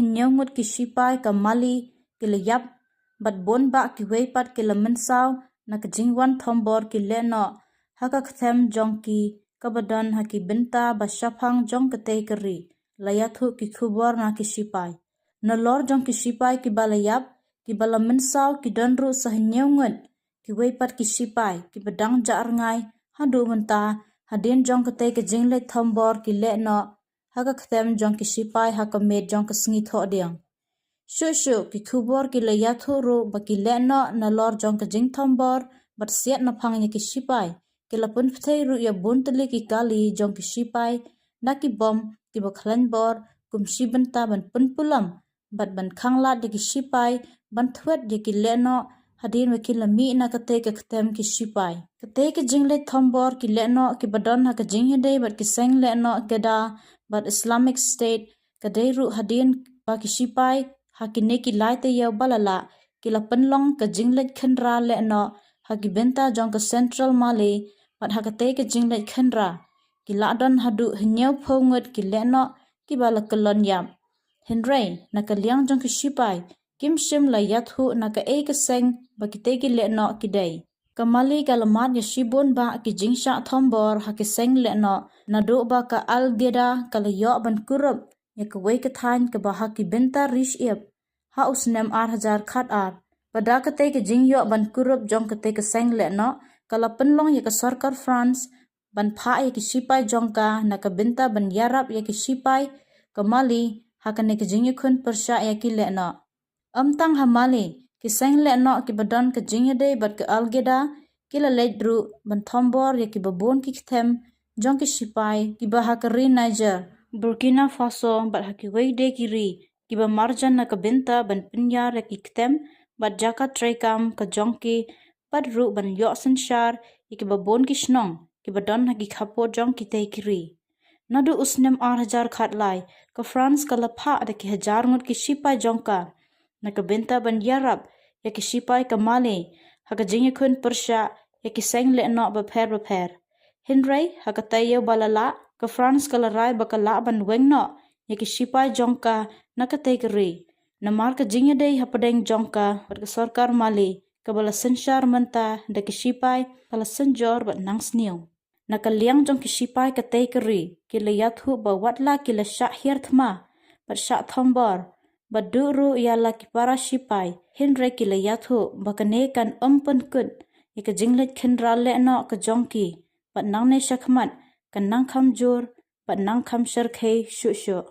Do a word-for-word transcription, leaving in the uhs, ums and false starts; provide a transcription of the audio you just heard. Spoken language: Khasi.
hynñiew ngut ki shipai ka Mali ki la ïap, bad bun bah kiwei pat ki la mynsaw na ka jingwan thombor ki lehnoh ha ka ktem jong ki, kaba don ha ki bynta ba shaphang jong katei ka ri, la ïathuh ki khubor na ki shipai. Nalor jong ki shipai kiba la ïap, kiba la mynsaw ki don ruh sa hynñiew ngut kiwei pat ki shipai kiba dang jah rngai haduh mynta, hadien jong katei ka jingleit thombor ki lehnoh ha ka ktem jong ki shipai ha ka miet jong ka sngi Thohdieng. Shuh shuh ki khubor ki la ïathuh ruh ba ki lehnoh nalor jong ka jingthombor bad siat naphang ïa ki shipai, ki la pynpthei ruh ïa bun tylli ki kali jong ki shipai na ki bom kiba khlaiñ bor, kum shi bynta ban pynpulam bad ban khanglad ïa ki shipai ban thwet ïa ki lehnoh, hadien ba ki la mih na katei ka ktem ki shipai. Katei ka jingleit thombor ki lehnoh kiba don ha ka jingïadei bad ki seng lehnoh Qaeda bad Islamic State ka dei ruh hadien ba ki shipai ha kine ki lai taïew ba la lah ki la pynlong ka jingleit khynra lehnoh ha ki bynta jong ka Central Mali, bad ha katei ka jingleit khynra ki la don haduh hynñiew phew ngut ki lehnoh kiba la kyllon ïap. Hynrei na ka liang jong ki shipai, kim shym la ïathuh na kaei ka seng ba kitei ki lehnoh ki dei. Ka Mali ka la mad ïa shibun bah ki jingshah thombor ha ki seng lehnoh naduh ba ka Al-Qaeda ka la ïoh ban kurup ïa kawei ka thaiñ kaba ha ki bynta ri shyiap ha u snem ar hajar khatar. Bad da katei ka jingïoh ban kurup jong katei ka seng lehnoh, ka la pynlong ïa ka sorkar France ban phah ïa ki shipai jong ka na ka bynta ban ïarap ïa ki shipai ka Mali ha kane ka jingïakhun pyrshah ïa ki lehnoh. Ym tang ha Mali, ki seng lehnoh kiba don ka jingïadei bad ka Al-Qaeda ki la leit ruh ban thombor ïa kiba bun ki ktem jong ki shipai kiba ha ka ri Niger, Burkina Faso bad ha kiwei de ki ri kiba marjan na ka bynta ban pynïar ïa ki ktem bad jaka treikam ka jong ki, bad ruh ban ïoh synshar ïa kiba bun ki shnong kiba don ha ki khappud jong kitei ki ri. Naduh u snem ar hajar khatlai, ka France ka la phah da ki hajar ngut ki shipai jong ka na ka bynta ban ïarap ïa ki shipai ka Mali ha ka jingïakhun pyrshah ïa ki seng lehnoh bapher bapher. Hynrei ha ka taïew ba la lah, ka France ka la rai ba ka lah ban weng noh ïa ki shipai jong ka na katei ka ri, namar ka jingïadei hapdeng jong ka bad ka sorkar Mali kaba la synshar mynta da ki shipai ka la synjor bad nang sniew. Na ka liang jong ki shipai katei ka ri, ki la ïathuh ba wat la ki la shah hiar thma bad shah thombor bad duh ruh ïa la ki para shipai, hynrei ki la ïathuh ba kane kan ym pynkut ïa ka jingleit khynra lehnoh ka jong ki, bad nangne shakhmat kan nang kham jur bad nang kham shyrkhei shuh shuh.